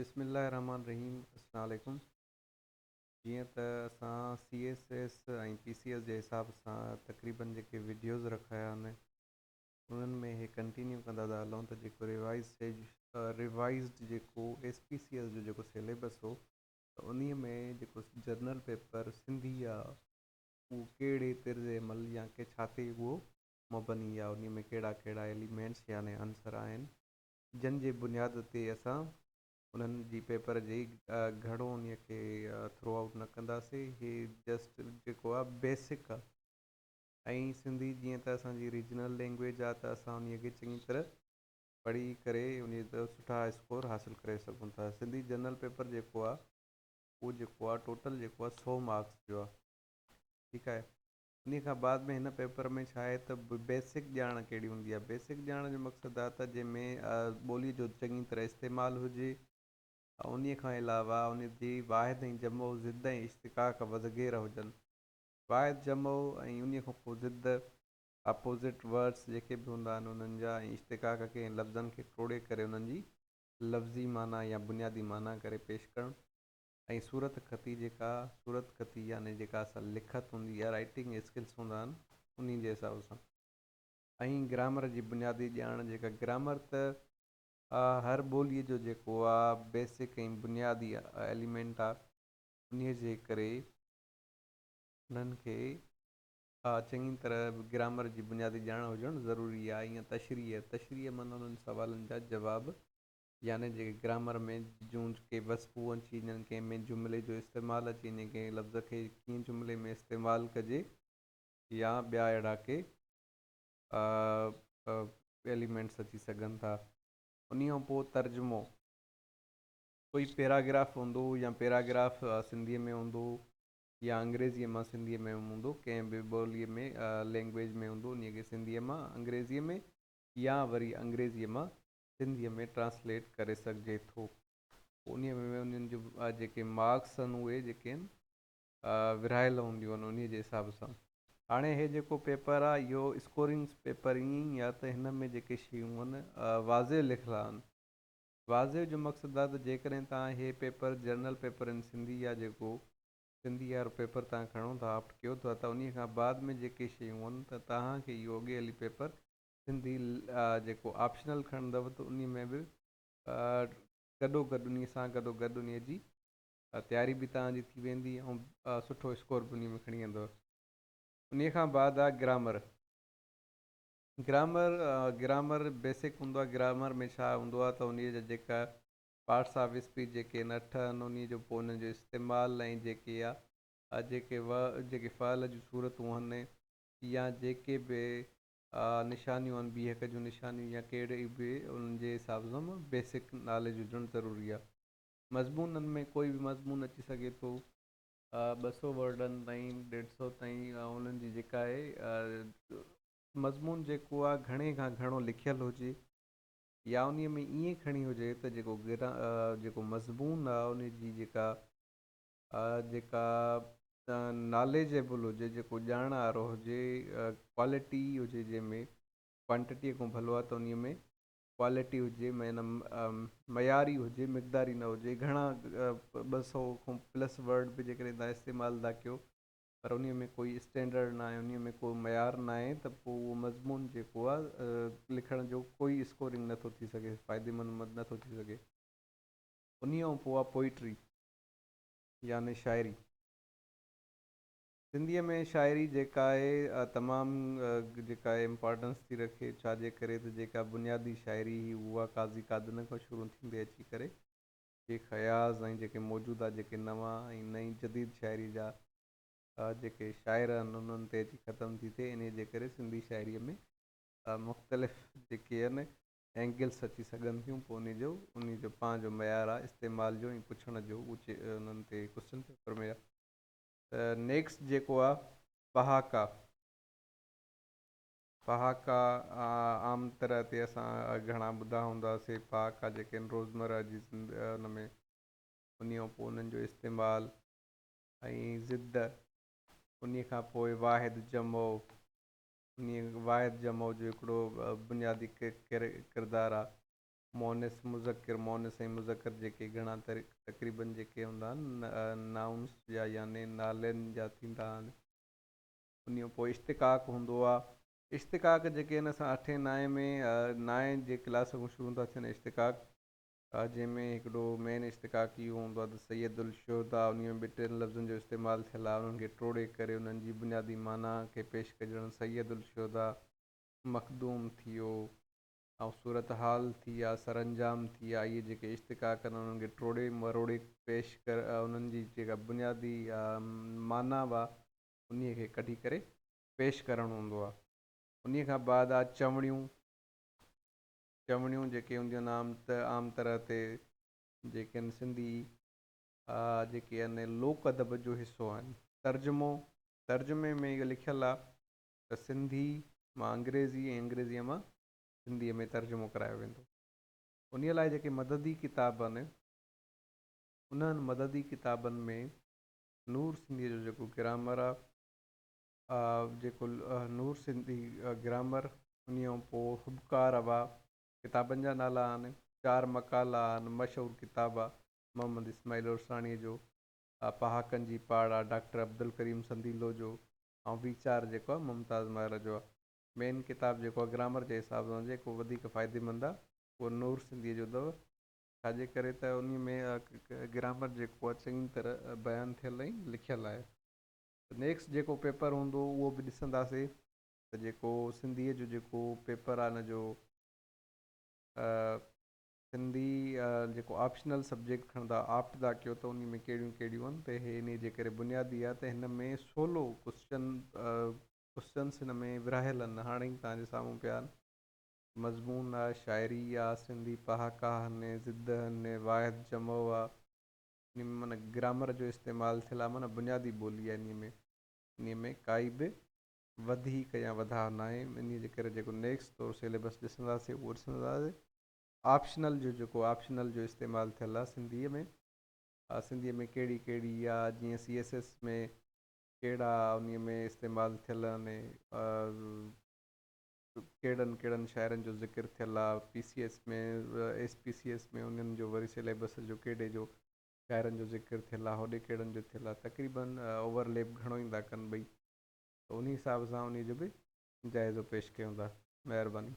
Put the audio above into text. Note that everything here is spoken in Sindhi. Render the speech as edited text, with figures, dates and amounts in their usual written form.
بسم الله الرحمٰن الرحيم السلام عليڪم جيئن ته اسان C S S ۽ P C S جي حساب سان تقريبن جيڪي وڊيوز رکايا آهن انهن ۾ هي ڪنٽينيو ڪندا ٿا هلون ته جيڪو ريوائز ريوائزڊ جيڪو ايس پي سي ايس جو جيڪو سيليبس هو ته انهي ۾ جيڪو جنرل پيپر سنڌي آ اهو ڪهڙي طرز عمل يا ڪي ڇا تي اهو مبني آ انهي ۾ ڪهڙا ڪهڙا ايليمينٽس يعني عنصر آهن جن جي بنياد تي اسان انهن جي پيپر جي گهڻو انهي کي ٿرو آئوٽ نه ڪنداسي هي جسٽ جيڪو آ بيسڪ آ ۽ سنڌي جيئن ته اسان جي ريجنل لينگويج آ ته اسان انهي کي چڱي طرح پڙهي ڪري انهي تي سٺا اسڪور حاصل ڪري سگهون ٿا سنڌي جنرل پيپر جيڪو آ اهو جيڪو آ ٽوٽل جيڪو آ سو مارڪس جو آ ٺيڪ آهي انهي کان بعد ۾ هن پيپر ۾ ڇا آهي ته بيسڪ ڄاڻ ڪهڙي هوندي آهي. بيسڪ ڄاڻ جو مقصد آهي ته جنهن ۾ ٻولي جو چڱي طرح استعمال هجي ۽ انهي کان علاوه ان جي واحد ۽ جمع ضد ۽ اشتقاق وغيره هجن. واحد جمع ۽ انهي کان پوء ضد، Opposite Words، جيڪي به هوندا آهن انهن جا ۽ اشتقاق کي ۽ لفظن کي ٽوڙي ڪري انهن جي لفظي معنيٰ يا بنيادي معنيٰ ڪري پيش ڪرڻ. ۽ صورت خطي جيڪا صورت خطي يعني جيڪا اصل لکت هوندي آهي رائٽنگ اسڪلس هوندا آهن انهي جي حساب سان ۽ گرامر جي بنيادي ڄاڻ جيڪا گرامر ته هر ٻولي جو جيڪو آ بيسڪ ۽ بنيادي ايليمينٽ آ انهي جي ڪري انهن کي چڱي طرح گرامر جي بنيادي ڄاڻ هجڻ ضروري آ ائين تشريح تشريح معنيٰ انهن سوالن جا جواب يعني جيڪي گرامر ۾ جون ڪي وصفون اچي وڃن، ڪنهن ۾ جملي جو استعمال اچي وڃي، ڪنهن لفظ کي ڪيئن جملي ۾ استعمال ڪجي يا ٻيا اهڙا ڪي ايليمينٽس اچي سگهن ٿا. انهي کان پوء ترجمو، ڪوئي پيراگراف هوندو يا پيراگراف سنڌيء ۾ هوندو يا انگريزيء مان سنڌيء ۾ هوندو، ڪنهن به ٻوليء ۾ لينگويج ۾ هوندو، انهي کي سنڌيء مان انگريزيء ۾ يا وري انگريزيء مان سنڌيء ۾ ٽرانسليٽ ڪري سگهجي ٿو. انهيء ۾ انهن جون جيڪي مارڪس آهن اهي جيڪي آهن ورهايل هونديون آهن انهيء جي حساب سان. هاڻي هي جيڪو پيپر آهي اهو اسڪورنگس پيپر ائين ئي آهي ته هن ۾ جيڪي شيون آهن واضح لکيل آهن. واضح جو مقصد آهي ته جيڪڏهن توهان هي پيپر جنرل پيپر ان سنڌي يا جيڪو سنڌي وارو پيپر توهان کڻو ٿا آپٽ ڪيو ٿا ته انهيء کان بعد ۾ جيڪي شيون آهن ته توهان کي اهو اڳي هلي پيپر سنڌي جيڪو آپشنل کڻندؤ ته انهي ۾ به گڏو گڏ انهي سان گڏو گڏ انهي جي تياري به توهان جي ٿي ويندي ۽ سٺو اسڪور به انهي ۾ کڻي ايندؤ. انهي کان بعد آ گرامر. گرامر گرامر بيسڪ هوندو آ گرامر ۾ ڇا هوندو آ ته انهي جا جيڪا پارٽس آف اسپيچ جيڪي آهن اٺ آهن انهي جو پوء انهن جو استعمال ۽ جيڪي آ جيڪي و جيڪي فعل جون صورتون آهن يا جيڪي به نشانيون آهن بيهڪ جون نشانيون يا ڪهڙي به انهن جي حساب سان بيسڪ ناليج هجڻ ضروري آهي. مضمونن ۾ ڪوئي به مضمون اچي سگهي ٿو. 200 ورڊن تائين ڏيڍ سو تائين انهن جي جيڪا آهي مضمون جيڪو آهي گهڻي کان گهڻو لکيل هجي يا انهي ۾ ائين کڻي هجي ته جيڪو جيڪو مضمون آهي ان جي جيڪا جيڪا ناليجيبل هجي، جيڪو ڄاڻ وارو هجي، ڪوالٽي هجي جنهن ۾ ڪوانٽٽيء کان ڀلو آهي ته انهيء ۾ ڪوالٽي هجي معنيٰ معياري هجي مقداري نه هجي گهڻا 200 کان پلس ورڊ به جيڪڏهن توهان استعمال ٿا ڪيو پر انهيء ۾ ڪوئي اسٽينڊرڊ نه آهي انهيء ۾ ڪو معيار نه آهي ته پوء اهو مضمون جيڪو آهي لکڻ جو ڪوئي اسڪورنگ نٿو ٿي سگهي فائديمند نٿو ٿي سگهي انهيء کان پوء آهي پوئٽري يعني شاعري. سنڌيء ۾ شاعري جيڪا آهي تمام جيڪا آهي امپارٽنس ٿي رکي ڇا جي ڪري ته جيڪا بنيادي شاعري هئي اها قاضي قادن کان شروع ٿيندي اچي ڪري شيخ اياز ۽ جيڪي موجوده جيڪي نوان ۽ نئين جديد شاعري جا جيڪي شاعر آهن انهن تي اچي ختم ٿي ٿئي انهيء جي ڪري سنڌي شاعريء ۾ مختلف جيڪي آهن اينگلس اچي سگهن ٿيون پوء انهي جو انهي جو پنهنجو معيار آ استعمال جو ۽ پڇڻ جو اهو انهن تي ڪوسچن پيپر ۾ آ ته نيڪسٽ جيڪو آ پهاڪا پهاڪا عام طرح تي اسان گهڻا ٻڌا هوندا سي پهاڪا جيڪي آهن روزمره جي ان ۾ انهي کان پوء انهن جو استعمال ۽ ضد انهي کان پوء واحد جمع انهيء واحد جمع جو هڪڙو بنيادي ڪردار آهي. مؤنث، مذڪر، مؤنث ۽ مذڪر جيڪي گهڻا تقريبن جيڪي هوندا آهن نائونس جا يعني نالن جا ٿيندا آهن. انهي کان پوء اشتقاق هوندو آهي. اشتقاق جيڪي آهن اسان اٺين نائين ۾ نائين جي ڪلاس کان شروع ٿا ٿين اشتقاق جنهن ۾ هڪڙو مين اشتقاق اهو هوندو آهي ته سيد الشهداء انهي ۾ ٻه ٽن لفظن جو استعمال ٿيل آهي انهن کي ٽوڙي ڪري انهن جي بنيادي معنيٰ کي پيش ڪجڻ سيد الشهداء مخدوم ٿيو ۽ صورتحال ٿي يا سرانجام ٿي يا اهي جيڪي اشتقاق آهن انهن کي ٽوڙي مروڙي پيش ڪر انهن جي جيڪا بنيادي معنيٰ به انهي کي ڪڍي ڪري پيش ڪرڻ هوندو آهي. انهي کان بعد آهي چوڻيون چوڻيون جيڪي هونديون آهن عام ته عام طرح تي جيڪي آهن سنڌي جيڪي آهن لوڪ ادب جو حصو آهن. ترجمو ترجمي ۾ اهو لکيل آهي ته سنڌي مان انگريزي ۽ انگريزيء مان سنڌيء ۾ ترجمو ڪرايو ويندو. انهيء لاء جيڪي مددي ڪتاب آهن، انهن مددي ڪتابن ۾ نور سنڌيء جو جيڪو گرامر آهي، جيڪو نور سنڌي گرامر، انهيء کان پوء هٻڪار هئا، ڪتابن جا نالا آهن، چار مقالا آهن، مشهور ڪتاب آهي محمد اسماعيل عرساڻيء جو، پهاڪن جي پاڙ آهي ڊاڪٽر عبدالڪريم سنديلو جو ۽ ويچار جيڪو آهي ممتاز مهر جو آهي. مين ڪتاب جيڪو آهي گرامر جي حساب سان جيڪو وڌيڪ فائديمند آهي اهو نور سنڌيء جو اٿو ڇا جي ڪري ته انهي ۾ گرامر جيڪو آهي چڱي طرح بيان ٿيل ۽ لکيل آهي ته نيڪسٽ جيڪو پيپر هوندو اهو به ڏسنداسي ته جيڪو سنڌيء جو جيڪو پيپر آهي ان جو سنڌي جيڪو آپشنل سبجيڪٽ کڻندا آپٽ ٿا ڪيو ته انهي ۾ ڪهڙيون ڪهڙيون آهن ته هي انهي جي ڪري بنيادي آهي ته هن ۾ سولو ڪوسچن ڪوسچنس هن ۾ ورهايل آهن هاڻي ئي توهان جي سامهون پيا آهن. مضمون آ، شاعري آ، سنڌي پهاڪا آهن، ضد آهن، واحد جمع آ، انهي ۾ معنيٰ گرامر جو استعمال ٿيل آ معنيٰ بنيادي ٻولي آ انهي ۾ انهي ۾ ڪائي به وڌيڪ يا وڌاء ناهي انهي جي ڪري جيڪو نيڪسٽ طور سيليبس ڏسنداسين اهو ڏسنداسين آپشنل جو جيڪو آپشنل جو استعمال ٿيل آ سنڌيء ۾ سنڌيء ۾ ڪهڙي ڪهڙي آ جيئن سي ايس ايس ۾ ڪهڙا انهي ۾ استعمال ٿيل آهن ڪهڙن ڪهڙن شاعرن جو ذڪر ٿيل آ P C S ۾ S P C S ۾ انهن جو وري سليبس جو ڪهڙي جو شاعرن جو ذڪر ٿيل آ هوڏي ڪهڙن جو ٿيل آ تقريبن اوور ليپ گهڻو ئي ٿا ڪن ٻئي ته انهي حساب سان انهي جو به جائزو پيش ڪيون ٿا مهرباني.